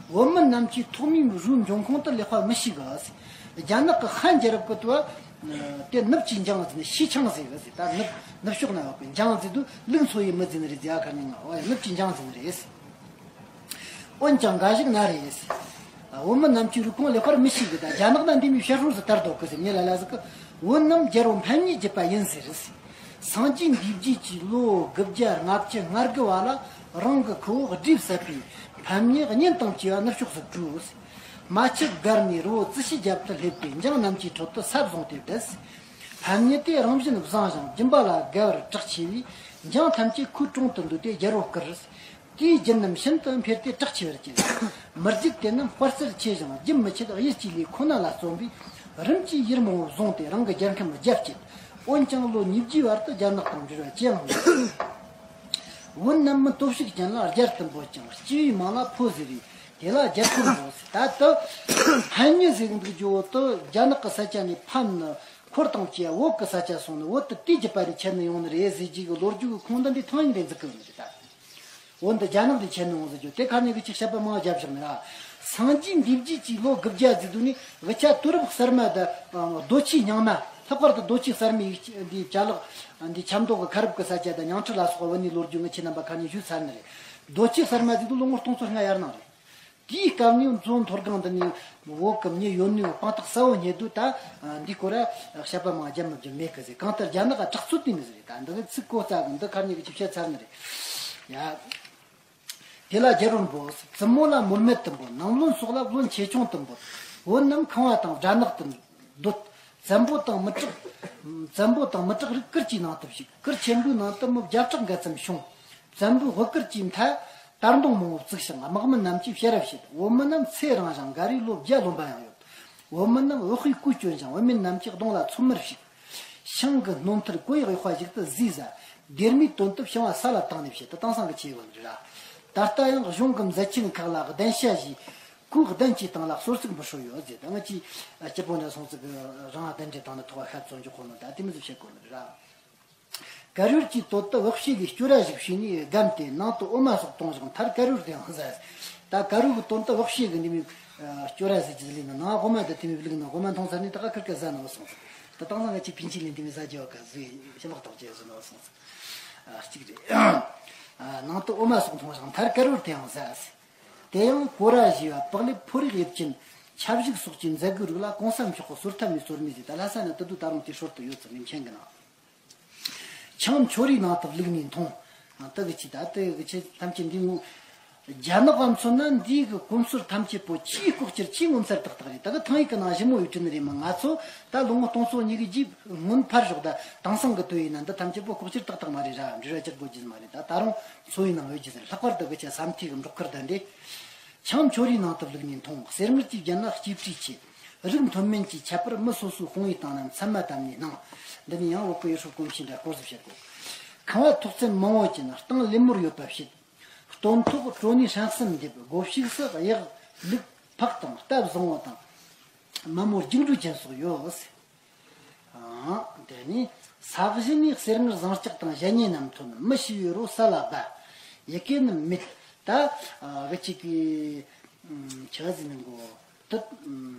བོད་མི་རྣམས་ཀྱིས་ཐོག་མའི་རུའི་འབྱུང་ཁུངས་དེ་ལེགས་པར་མི་ཤེས་གི། རྒྱ་ནག་གི་ཧན་རྒྱལ་རབས་ཀྱི་དུས། དེ་ནུབ་ཀྱི་འཇང་ཟེར་ནི་ཞི་ཆང་ཟེར་གི་ཟེར། ད་ནུབ་ནུབ་ཕྱོགས་ན་ཡོད་གི་འཇང་ཟེར་དུས་ལུག་འཚོ་ཡི་མི་ཟེར་ནི་རེད་ཟེར། ཨ་ཁ་ཉིན་ང་འོ་ཡ་ནུབ་ཀྱི་འཇང་ཟེར་ནི་རེད། འོན་ཀྱང་འགའ་ཞིག་ན་རེ། བོད་མི་རྣམས་ཀྱིས་རུས་ཁུངས་ལེགས་པར་མི་ཤེས་གི། ད་རྒྱ་ནག་ན་འདི་མོའི་བཤད་སྲོལ་ཟིག་དར་འདུག་གི་ཟེར། ངས་ལ་ལ་ཟིག་གི། བོད་རྣམས་རྒྱལ་པོ་ཕམ་ཉེས་བརྒྱུད་པ་ཡིན་ཟེར། སངས་རྒྱས་འདས་རྗེས་ཀྱི་ལོ་དགུ་བརྒྱ་ལྔ་བཅུ་ང་དགུ་བ་ལ་རང་གི་ཁུ་བོ་སྒྲོས་བསད་པའི་ཕམ་ཉེས་གཉེན་དང་བཅས་པ་ནུབ་ཕྱོགས་སུ་བྲོས། རྨ་ཆུ་སྒར་ནས་རི་བོ་རྩི་ཤུད་རྒྱབ་ཏུ་སླེབས་ཏེ་འཇང་རྣམས་ཀྱི་ཁྲོད་དུ་ས་བཟུང་སྟེ་བསྡད། ཕམ་ཉེས་དེ་རང་བཞིན་བཟང་ཞིང་སྦྱིན་པ་ལ་དགའ་བར་གྲགས་ཆེ་བས་འཇང་ཐམས་ཅད་ཁོའི་དྲུང་དུ་འདུས་ཏེ་རྒྱལ་པོ་བཀུར། དེའི་རྒྱུན་རྣམས་ཤིན་ཏུ་འཕེལ་ཏེ་དྲག་ཆེ་བར་གྱུར། མི་རྒྱུད་དེ་རྣམས་དཔའ་རྩལ་ཆེ་ཞིང་རྒྱུན་མི་ཆད་གཡུལ་གྱི་ལས་ཁོ་ན་ལ་བརྩོན་པས་རིམ་གྱིས་ཡུལ་མང་པོ་བཟུང་སྟེ་རང་གི་རྒྱལ་ཁམས་རྒྱ་བསྐྱེད། འོན་ཀྱང་ལོ་ཉིས་བརྒྱའི་བར་དུ་རྒྱ་ནག་དང་འབྲེལ་བ་ཅི་ཡང་མེད། བོད་རྣམས་མི་སྟོབས་ཤུགས་ཅན་ལ་རྒྱལ་དུ་འབོད་ཅིང་སྐྱེ་བོའི་མིང་ལ་ཕོ་ཟེར་རེ། དེ་ལ་རྒྱལ་པོར་འབོད་ཟེར། ད་ལྟ་ཕམ་ཉེས་ཟེར་འདུག་རྒྱུ་བོ་དུ་རྒྱ་ནག་གི་ས་ཆ་ནས་ཕམ་ནི་འཁོར་དང་བཅས་བོད་ཀྱི་ས་ཆ་སོང་ནི་བོད་དུ་དེའི་རྒྱུད་པ་ནས་ཁྱེར་ནི་ཡོང་ནི་རེད་ཟེར་རྒྱུ་གི་ལོ་རྒྱུས་ཀྱི་ཁུངས་འདི་འདི་ཐང་ཡིག་རེད་འཛུགས་གི་ཡོད་ནི་རེད་ད། བོད་འདི་རྒྱ་ནག་ནས་ཁྱེར་ནི་ཡོང་ཟེར་རྒྱུ་དེ་ཁ་ནས་གི་ཅིག་བཤད་པ་མང་བརྒྱབ་བཞག་ནི་ར། སངས་རྒྱས་འདས་རྗེས་ཀྱི་ལོ་དགུ་བརྒྱ་ཟེར་དུས་ནི་དབུ་ཆ་དུས་རབས་གསར་མ་དང་རྡོ་ཆས་རྙིང་མ། ལྷག་པར་དུ་རྡོ་ཆས་གསར་མའི་འདི་ཅ་ལག་འདི་ཆབ་མདོ་གི་ཁ་རུབ་ཀྱི་ས་ཆ་དང་ཉང་ཁྲི་ལ་སོགས་བོད་ནས་ལོ་རྒྱུས་ངི་ཁྱེད་རྣམ་པ་ཁ་ནས་ཞུས་ཚར་ནི་རེད། རྡོ་ཆས་གསར་མ་ཟེར་དུས་ལོ་ངོ་སྟོང་ཚོ་ལྔ་ཡར་ནང་རེད། དེའི་སྐབས་ནས་མཚོ་མཐོ་སྒང་འདི་ནས་བོད་ཀྱི་མྱི་ཡོད་ནུས་དཔང་རྟགས་གསལ་བོ་རྙེད་དུས་ད་འདི་སྐོར་ལ་བཤད་པ་མང་རྒྱབ་མི་རྒྱབ་མེད་གི་ཟེར། གང་ལྟར་རྒྱ་ནག་ག་དྲག་རྩོད་དེ་མི་ཟེར་རེད། ད་འདི་གི་ཚིག་གོ་རྩ་གི་འདི་ཁ་ཉིན་གི་ཅིག་བཤད་ཚར་ནི་རེད། ཡ། དེ་ལ་རྒྱལ་པོར་འབོད། བཙུན་མོ་ལ་མོལ་མེད་དུ་འབོད། ནང་བློན་སོགས་ལ་བློན་ཆེ་ཆུང་དུ་འབོད། བོད་རྣམས་ཁང་བ་དང་སྦྲ་ནག་ཏུ་སྡོད། བཙན་པོ་དང་མི་དྲག་བཙན་པོ་དང་མི་དྲག་རིགས་གུར་གྱི་ནང་དུ་ཞུགས། གུར་ཆེན་པོའི་ནང་དུ་མི་བརྒྱ་ཕྲག་འགའ་ཙམ་བྱུང་། བཙན་པོའི་དབུ་གུར་གྱི་མཐའ་དར་མདོང་མང་པོ་བཙུགས་ཤིང་དམག་མི་རྣམས་ཀྱིས་ཕྱི་ར་བྱེད། བོད་མི་རྣམས་ཚེ་རིང་ཞིང་འགའ་རེས་ལོ་བརྒྱ་ལོན་པ་ཡང་ཡོད། བོད་མི་རྣམས་འོག་གི་གོས་གྱོན་ཞིང་བུད་མེད་རྣམས་ཀྱིས་གདོང་ལ་ཚོམ་མེར་ཞུགས། ཤིང་གི་སྣོམ་ཐུར་གོས་ཡག་ཡོག་པ་ཞིག་ཏུ་བཟོས་ཟ། སྡེར་མོའི་དོན་དུ་ཕྱིང་བ་ས་ལ་བཏང་ནས་བྱེད་དུ་དེང་སང་གི་ཆེ་བ་རེད་ར། ད་ལྟ་ཡང་གཞུང་གི་མཛད་ཆེན་ཁག་ལ་གདན་ཞྭ་བཞེས། ཁོས་གདན་གྱི་སྟེང་ལ་གསོལ་ཚིགས་འབུལ་སྲོལ་ཡོད་ཟེར། ད་ང་ཅི་སྤྱི་པོ་འདྲ་སོང་ཚིག་གི་རང་གདན་འདྲེན་བཏང་ནས་ཐོག་ཁ་བཙོན་འཇོག་གོ་ནོ་ད་དེ་མི་ཟིག་བྱེད་དགོས་ནི་རེད་ར། ཀ་རུར་གྱི་དོད་དུ་འོག་ཕྱེ་གི་སྐྱོ་ར་ཞིག་བྱས་ནས་བསྒམས་ཏེ་ནང་དུ་འོ་མ་སོགས་བཏུང་ཞིང་མཐར་ཀ་རུར་དེའང་ཟ། ད་ཀ་རུ་གི་དོན་དུ་འོག་ཕྱེ་གི་འདི་མི་སྐྱོ་ར་ཟེར་གྱི་ལས་ན་ནང་འོ་མ་དང་དེ་མི་བླུགས་ན་འོ་མ་འཐུང་ཚར་ནས་ད་ག་ཁིར་ཀ་ཟ་ན་བ་སོང་ཟིག་ད་དང་ན་ང་ཅིག་ཕིན་ཆི་ལིན་དེ་མི་ཟ་རྒྱུ་བ་ཀ་ཟོས་ཤི་ལག་ཐོག་ཅེས་ཟོས་ན་བ་སོང་ཟིག་ཨ་གཅིག་རེད། ཨ་ནང་དུ་འོ་མ་སོགས་འཐུང་ཞིང་མཐར་ཀ་རུར་དེའང་ཟ། དེ་ཡང་གོ་ར་ཞེས་པ་པགས་ལེབ་ཕོ་རིགས་དབྱིབས་ཅན་ཆབ་ཞུགས་སོགས་ཀྱི་མཛད་སྒོའི་རིགས་ལ་གོང་ས་མཆོག་གི་གསོལ་ཐབ་ནས་གསོལ་མི་ཟེར། ད་ལྷ་ས་ན་དུ་དུ་ད་རུང་དེ་སྲོལ་དུ་ཡོད་ཚུལ་ནས་མཁྱེན་གི་ན། ཆང་མཆོད་རིའི་ནང་དུ་བླུགས་ནས་འཐུང་། དེ་གི་ཆི་ད་དེ་གི་ཆི་ཐམས་ཅད་འདི་ངོ་། རྒྱ་ནག་ག་མཚོན་ན་འདིའི་གི་གོམས་སྲོལ་ཐམས་ཅད་པོ་ཆེས་ལྐོག་གྱུར་ཆེས་ངོ་མཚར་ཏག་ཏག་རེད། ད་གི་ཐང་ཡིག་གི་ནང་ཞིབ་མོ་ཡོད་དྲན་རེད་མ། ང་ཚོ་ད་ལོ་ངོ་སྟོང་ཚོ་གཉིས་གི་རྗེས་སྔོན་ཕར་ཞོག་ད་དེང་སང་གི་དུས་ཡིན་ན་འདི་ཐམས་ཅད་པོ་ལྐོག་གྱུར་ཏག་ཏག་མ་རེད་ར། འབྲེལ་བ་བཅད་དགོས་རྒྱུ་མ་རེད། ད་ད་རུང་འཚོ་བའི་ནང་ཡོད་རྒྱུ་ཟེར། ལྷག་པར་དུ་གི་ཆ་ས་མཐའི་གི་འབྲོག་ཁུལ་ད་འདྲེ། ཆང་མཆོད་རིའི་ནང་དུ་བླུགས་ནས་འཐུང་། གསེར་དངུལ་གྱི་རྒྱན་ལ་གཅེས་སྤྲས་ཆེ། རིགས་མཐུན་མིན་གྱི་ཁྱད་པར་མི་སོ་སོའི་དཔང་ཡིག་དང་ནི་མཚན་མ་དམ་ནས་སྣང་། འདི་ནི་ཡང་བོད་ཀྱི་ཡུལ་སྲོལ་གོམས་གཤིས་འདྲ་སྐོར་ཟིག་བཤད་དགོས། ཁང་བ་ཐོག་ཚད་མང་བོ་ཅན་སྟེང་ལེབ་མོར་ཡོད་པ་བཤད། སྟོན་ཐོག་སྤྲོ་ནས་ཧྲེང་སེམས་འདེབས། སྒོ་ཕྱུགས་སུ་གཡག་ལུག་ཕག་དང་སྟབས་བཟང་བོ་དང་། མ་མོ་རྒྱུག་འགྲོ་ཅན་སོགས་ཡོད། ཨང་། དེ་ནས་ས་གཞི་ནས་གསེར་དངུལ་ཟངས་ལྕགས་དང་གཞལ་ཉེ་རྣམས་ཐོན། མི་ཤི་བའི་རོ་ས་ལ་སྦ། ཡི་གེ་ནི་མེད། ད་གི་ཅིག་གི་ཆི་ཟིག་ནི་གོ། དུ།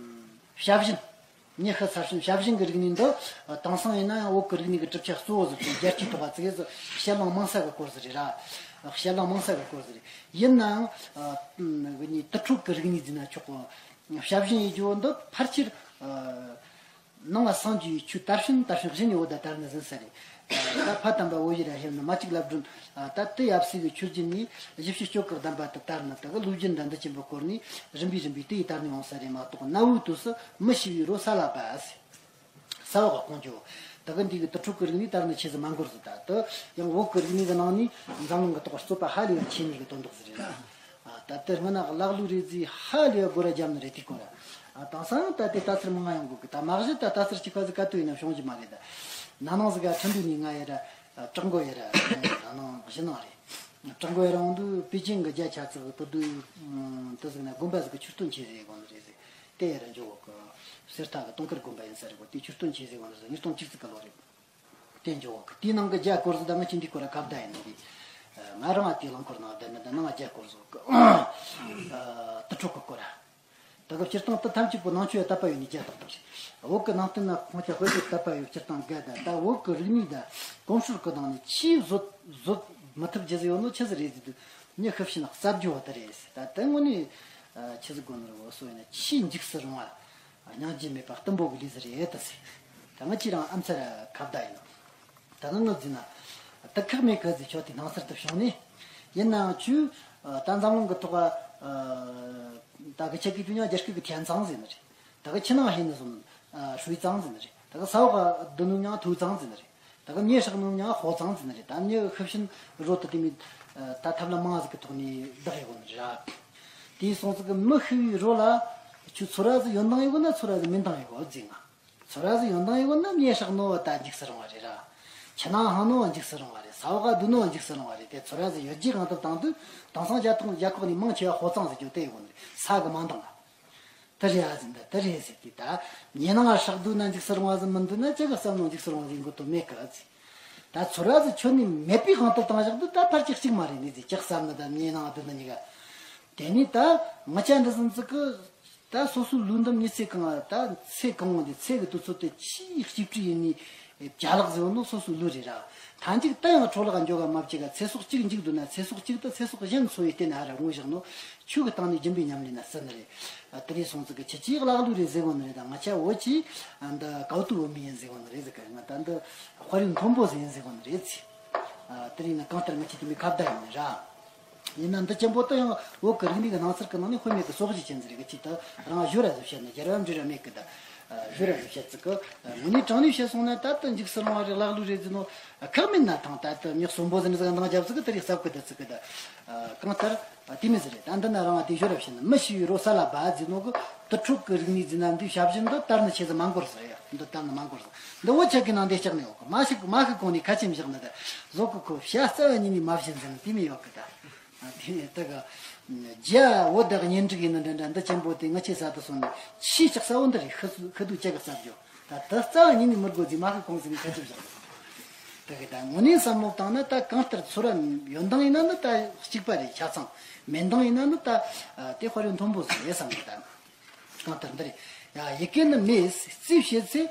ཞབས་ཞུན། ཉི་ཤུ་ས་ཞིང་ཞབས་ཞུན་གྱི་རིག་གནས་འདི། དེང་སང་ཡིན་ན་ཡང་བོད་ཀྱི་རིག་གནས་ཀྱི་གྲུབ་ཆ་གཙོ་བོ་ཟིག་དང་རྒྱལ་སྤྱིའི་ཐོག་ལ་ཙིག་གེ་ཟིག་ཞལ་ལུང་མང་ས་གི་སྐོར་ཟིག་རེད་ར། ཞལ་ལུང་མང་ས་གི་སྐོར་ཟིག་རེད། ཡིན་ནའང་། གི་ནི་དུར་ཁྲོད་ཀྱི་རིག་གནས་ཟེར་ན་ཆོག་གོ། ཞབས་ཞུན་ཡེད་རྒྱུ་འདི་ཕལ་ཆེར། ནང་ལ་སངས་རྒྱས་པའི་ཆོས་དར་ཞིང་དར་ཞིང་གཞི་ནས་འོ་ད་དར་ནི་ཟིན་ས་རེད། ད་ཕ་དམ་པ་འོ་ཡི་ར་ཧེབ་ནི་མ་གཅིག་ལབ་སྒྲོན། ད་དེ་ཡབ་སྲས་ཀྱི་ཆོས་བརྒྱུད་ནས་བཞི་བཅུ་སྐྱོབ་གི་གདམས་པ་དུ་དར་ནི་དག་ལུགས་རྒྱུན་འདྲ་འདི་ཆེན་པོ་སྐོར་ནས་རིམ་པས་རིམ་པས་དེ་ཡི་དར་ནས་འོང་ས་རེད་མ་གཏོགས་གནའ་བོའི་དུས་སུ་མི་ཤི་བའི་རོ་ས་ལ་སྦ། ས་འོག་གི་ཀོང་ཇོ། དེ་གི་འདི་གི་དུར་ཁྲོད་ཀྱི་རིག་གནས་དར་ནི་ཆེ་ཟིག་མ་འགོར་ཟིག་ད་དུ་ཡང་བོད་ཀྱི་རིག་གནས་ཀྱི་ནང་ནས་འཛམ་གླིང་གི་ཐོག་རྩོད་པ་ཧ་ལས་པ་ཆེ་ནི་གི་དོན་དག་ཟིག་རེད་ལ། ད་ལྟ་སྔ་ན་ཀླ་ཀློའི་རིག་རྩལ་ཧ་ལས་པ་སྒོ་ར་རྒྱབ་ནི་རེད་དེ་སྐོར་ར། དེང་སང་ད་ལྟའི་ལྟ་ཚུལ་མང་ང་ཡོང་གི་གི་ད་མ་གཞི་ད་ལྟ་ཚུལ་གཅིག་པ་ཟིག་ག་དུས་ཡིན་ན་བྱུང་རྒྱུ་མ་རེད་ད། ན་ནིང་ཟིག་ག་ཁྲིན་ཏུའུ་ནས་ང་ཡི་ར། བྲག་མགོ་ཡི་ར། ན་ནིང་གཞེས་ནིང་རེད། བྲག་མགོ་ཡི་ར་འོང་དུས་པེ་ཅིང་གི་རྒྱ་ཆ་ཙིག་བུ་དུ། དུ་ཟིག་ན་དགོན་པ་ཟིག་གི་ཆོས་སྟོན་ཆེ་ཟིག་དགོན་རེད་ཟིག་དེ་ཡི་ར་འཇོག་གོ་གི། གསེར་རྟ་གི་དུང་དཀར་དགོན་པ་ཡིན་ས་རེད་གོ། དེ་ཆོས་སྟོན་ཆེ་ཟིག་དགོན་རེད་ཟིག་ཉིས་སྟོང་བཅུ་གཅིག་གི་ལོ་རེད། དེ་འཇོག་གི་དེའི་ནང་གི་རྒྱ་སྐོར་ཟིག་ད་ང་ཁྱིམ་དེའི་སྐོར་ར་ཁ་བརྡ་ཡིན་ནི་རེད། ང་རང་ང་དེའི་རླངས་འཁོར་ནང་བསྡད་ནི་ད་ནང་རྒྱ་སྐོར་ཟིག་གི། དུར་ཁྲོད་གི་སྐོར་ར། ད་གི་སྤྱིར་བཏང་དུ་ཐམས་ཅད་པོ་ནང་ཆོས་ཡ་དད་པ་ཡོད་ནི་རྒྱ་ཏག་ཏག་རེད། བོད་གི་ནང་བསྟན་ན་ཁོང་ཆ་དཔེ་དེ་དད་པ་ཡོད་སྤྱིར་བཏང་དགའ་ད་ད་བོད་གི་རིག་གནས་ད་གོམས་སྲོལ་གི་ནང་ནས་ཆེས་བཟོད་བཟོད་མི་ཐུབ་རྒྱུ་ཟིག་ཡོད་ནོ་ཆི་ཟིག་རེད་ཟེར་དུས་མྱི་ཤི་བྱིན་ན་རྩ་བརྒྱུ་བ་དེ་རེད་ཟེར། ད་དེ་དངོས་གནས་ཆི་ཟིག་དགོས་ནི་རེད། འོ་སོ་ཡིན་ན་ཆེས་འཇིགས་སུ་རུང་བ། སྙིང་རྗེ་མེད་པ་གཏུམ་པོ་གི་ལས་ཟིག་རེད་ད་ཟེར། ད་ང་ཁྱེད་རང་ཨ་མཚར་ཁ་བརྡ་ཡིན་ནོ། ད་ནི་ངོས་འཛིན་ན། དུ་ཁག་མེད་གི་ཟིག་ཆོག་དེ་སྣང་ཚུལ་དུ་བྱུང་ནས། ཡིན་ནའང་ཆུ། ད་འཛམ་གླིང་གི་ཐོག་ད་གི་ཆེ་གི་དུས་ཉང་རྒྱ་སྐད་གི་ཐན་ཚང་ཟེར་ནི་རེད། ད་གི་ཆུ་ནང་ཧེ་ནི་སོང་། ཧྲུའི་ཚང་ཟེར་ནི་རེད། ད་གི་ས་འོག་གི་དུ་ནུ་ཉང་ཐུའུ་ཚང་ཟེར་ནི་རེད། ད་གི་མྱེ་ཧྲག་ནུ་ཉང་ཧོ་ཚང་ཟེར་ནི་རེད། ད་མྱེ་ཤི་བྱིན་རོ་དུ་དེ་མི། ད་ཐབས་ལ་མང་ཟིག་གི་ཐོག་ནས་བདག་ཡོད་གོ་ནི་རེད། དེའི་སོང་ཟིག་གི་མི་ཤི་བའི་རོ་ལ། ཆུ་ཚོ་ར་ཟིག་ཡོན་ཏང་ཡོད་གོ་ན་ཚོ་ར་ཟིག་མེན་ཏང་ཡོད་གོ་ཟིག་ང་། ཚོ་ར་ཟིག་ཡོན་ཏང་ཡོད་ན་མྱེ་ཧྲག་ནོ་བ་ད་འཇིགས་སུ་རུང་བ་རེད་ར། ཆུ་ནང་ཧང་ནོ་བ་འཇིགས་སུ་རུང་བ་རེད། ས་འོག་ག་དུ་ནོ་བ་འཇིགས་སུ་རུང་བ་རེད། དེ་ཚོ་ར་ཟིག་ཡོད་རྒྱུ་གང་ཐུབ་བཏང་དུས་དེང་སང་རྒྱ་ཐོག་རྒྱ་ཁོག་ནས་མང་ཆེ་བ་ཧོ་ཚང་ཟིག་རྒྱུ་དེ་ཡོད་ནི་རེད། ས་གི་མང་དང་ལ། དེ་རེད་ཨ་ཟིན་ད་དེ་རེད་ཟེར་གི་ད། མྱེ་ནང་ཧྲག་དུས་ན་འཇིགས་སུ་རུང་བ་ཟིག་མི་འདུག་ན་ཅི་གི་བསམ་ནོ་འཇིགས་སུ་རུང་བ་ཟིག་མགོ་ཏོ་མེད་གི་ཨ་ཟིག་ད་ཚོ་ར་ཟིག་ཁྱོན་ནས་མེད་པའི་དབང་དུ་བཏང་བཞག་དུས་ད་ཕལ་ཆེར་གཅིག་མ་རེད་ནི་ཟིག་ཅི་བསམ་ནི་ད་མྱེ་ནང་དུ་ན་གཉིས་ཀ་དེ་ནས་ད་ང་ཅག་འདི་ཟིན་ཙི་གི། ད་སོ་སོའི་ལུས་འདི་མྱི་ཚེ་གང་ད་ཚེ་གང་བོ་འདི་ཚེ་གི་དུས་ཚོད་དེ་ཆེས་གཅིག་སྤྲི་ཡིན་ནི་བྱ་ལག་ཟེར་བ་ནི་སོ་སོའི་ལུས་རེད་ར། མཐའ་མཇུག་ད་ཡང་འཕྲོ་བརླག་འགྱོ་ག་མ་བཅུག་ག་ཚེ་སྲོག་གཅིག་འཇིག་འདུག་ན་ཚེ་སྲོག་གཅིག་ད་ཚེ་སྲོག་གཞན་འཚོ་བའི་རྟེན་ཧ་ར་དངོས་བཞག་ནོ། ཆོས་ཀྱི་སྟེང་ནས་སྦྱིན་པའི་ཉམས་ལེན་ན་ཟེར་ནི་རེད། དེ་རེད་སོང་ཙི་གི་ཁྱེད་ཀྱིས་ཀླ་ཀློ་རེད་ཟེར་གོ་ནི་རེད། ད་ང་ཆ་བོད་ཀྱི་འདི་གའུ་ཏུ་བོད་མི་ཡིན་ཟེར་གོ་ནི་རེད་ཟེར་གི་ང་ད་འདི་དཔལ་ཡོན་མཐོན་པོ་ཟིག་ཡིན་ཟེར་གོ་ནི་རེད་ཟེར། དེ་རིང་ན་གང་ལྟར་ང་ཆེ་དེ་མི་ཁ་བརྡ་ཡིན་ར། ཡིན་ན་འདི་ཆེན་པོ་ད་ཡང་བོད་ཀྱི་རིག་གནས་ཀྱི་སྣང་ཚུལ་གྱི་ནང་ནས་དཔེ་མེད་ཀྱི་སོག་གཞི་ཅན་ཟིག་རེད་གི་ཅི་ད་རང་བཞོ་ར་ཟིག་བཤད་ན་རྒྱལ་བ་འབྲི་ར་མེད་གི་ད། བཞོ་ར་ཟིག་བཤད་ཙི་གི། དངོས་གནས་དྲང་ནས་བཤད་སོང་ན་ད་ད་འཇིགས་སུ་རུང་བ་རེད་ཀླ་ཀློ་རེད་ཟེར་ནོ། ཁག་མེད་ན་ཐང་ད་ད་མྱི་གསོན་པོ་ཟིག་ནི་ཟིག་འདང་རྒྱབ་ཟིག་གི་ད་རེས་ཟབ་གི་ད་ཙི་གི་ད། གང་ལྟར། དེ་མི་ཟེར་རེད། ད་འདི་ན་རང་དེ་ཞོར་བཤད་ན་མི་ཤི་བའི་རོ་ས་ལ་བབས་ཟེར་ནོ་གི་དུར་ཁྲོད་ཀྱི་རིག་གནས་ཟེར་ན་འདི་ཞབས་ཞུ་འདི་དར་ནི་ཆེ་ཟེར་མ་འགོར་ཟེར་ཡ་འདི་དར་ནི་མ་འགོར་ཟེར་འདི་བོད་ཆ་གི་ནང་འདི་ལྕགས་ནས་འོག་མ་ཤི་མ་ཤི་གོང་ནས་ཁ་ཆེམས་བཞག་ནི་ད་བཟོ་གི་ཁོ་བྱ་རྩ་བ་ཉིད་ནས་མ་བྱིན་ཟེར་ནི་དེ་མི་ཡོད་གི་ད། དེ་ནས་ད་གི་རྒྱ་བོད་དག་གཉེན་སྒྲིག་ཡིན་ནི་འདྲ་འདྲ་འདི་ཆེན་པོ་དེ་ང་ཆེ་ས་དུ་སོང་ནས་ཆེས་ལྕགས་ས་བོ་འདི་རེད། ཤི་ཤི་དུས་ཆ་གི་ས་བརྗོད། ད་དུ་རྩ་བ་ཉིད་ནས་མི་དགོས་ཟིག་མ་ཤི་གོང་ཟིག་ནས་ཁ་ཆེམས་བཞག་ནི། དེ་གི་ད་དངོས་གནས་བསམ་བློ་བཏང་ན་ད་གང་ལྟར་ཚོ་ར་ཡོན་ཏང་ཡིན་ན་ནི་ད་གཅིག་པ་རེད། ཆ་ཚང་མེན་ཏང་ཡིན་ན་ནི་ད་དེ་དཔལ་ཡོན་མཐོན་པོ་ཟིག་རེད་བསམ་གི་ད། གང་ལྟར་འདི་རེད། ཡ་ཡི་གེ་ནི་མེད། རྩིས་བྱེད་ཚེ་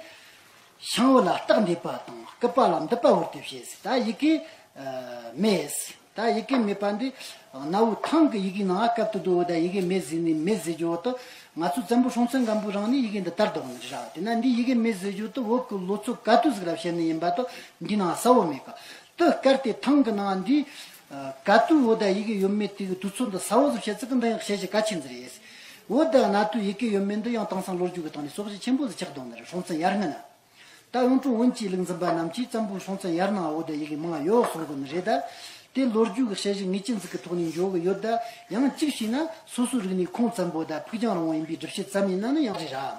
ཤིང་བུ་ལ་རྟགས་འདེབས་པ་དང་སྐུད་པ་ལ་མདུད་པ་བོར་ཏེ་བྱས་ཟེར། ད་ཡི་གེ་མེད། ད་ཡི་གེ་མེད་པ་འདི་གནའ་བོའི་ཐང་གི་ཡི་གེའི་ནང་སྐབས་དུ་དུ་བོ་ད་ཡི་གེ་མེད་ཟེར་ནས་མེད་ཟེར་རྒྱུ་བོ་དུ་ང་ཚོའི་བཙན་པོ་སྲོང་བཙན་སྒམ་པོའི་རིང་ནས་ཡི་གེ་འདི་དར་འདུག་ནི་རེད། དེ་ན་འདི་ཡི་གེ་མེད་ཟེར་རྒྱུ་དུ་བོད་ཀྱི་ལོ་ཚོད་ག་དུས་ཟིག་ལ་བཤད་ནི་ཡིན་པ་དུ་འདི་ནང་གསལ་བོ་མེད་གི། དུ་སྐར་དེ་ཐང་གི་ནང་འདི་ག་དུས་བོ་ད་ཡི་གེ་ཡོད་མེད་དེ་གི་དུས་ཚོད་འདི་གསལ་བོ་ཟིག་བཤད་ཚིག་གི་འདི་ཡང་བཤད་གཞི་གལ་ཆེན་ཟིག་རེད། བོད་ད་གནའ་དུས་ཡི་གེ་ཡོད་མེད་འདི་ཡང་དེང་སང་ལོ་རྒྱུས་ཀྱི་སྟེང་ནས་སོག་གཞི་ཆེན་པོ་ཟིག་ཆགས་འདུག་ནི་རེད། སྲོང་བཙན་ཡར་སྔོན་ན། ད་གཡུང་དྲུང་བོན་གྱི་ལུགས་འཛིན་པ་རྣམས་ཀྱིས་བཙན་པོ་སྲོང་བཙན་ཡར་སྣང་བ་འོ་དེ་ཡི་གེ་མང་ཡོད་གསུང་གི་ནི་རེད་ད། དེ་ལོ་རྒྱུས་ཀྱི་དཔྱད་གཞི་ངེས་ཅན་ཟིག་གི་ཐོག་ནས་འཇོག་གི་ཡོད་ད། ཡང་གཅིག་བྱས་ན་སོ་སོའི་རིག་གནས་ཁུངས་བཙན་པོ་ད་ཕུགས་རྒྱང་རིང་བོ་ཡིན་པའི་སྒྲུབ་བྱེད་ཙམ་ཡིན་ན་ནི་ཡང་རེད་ར།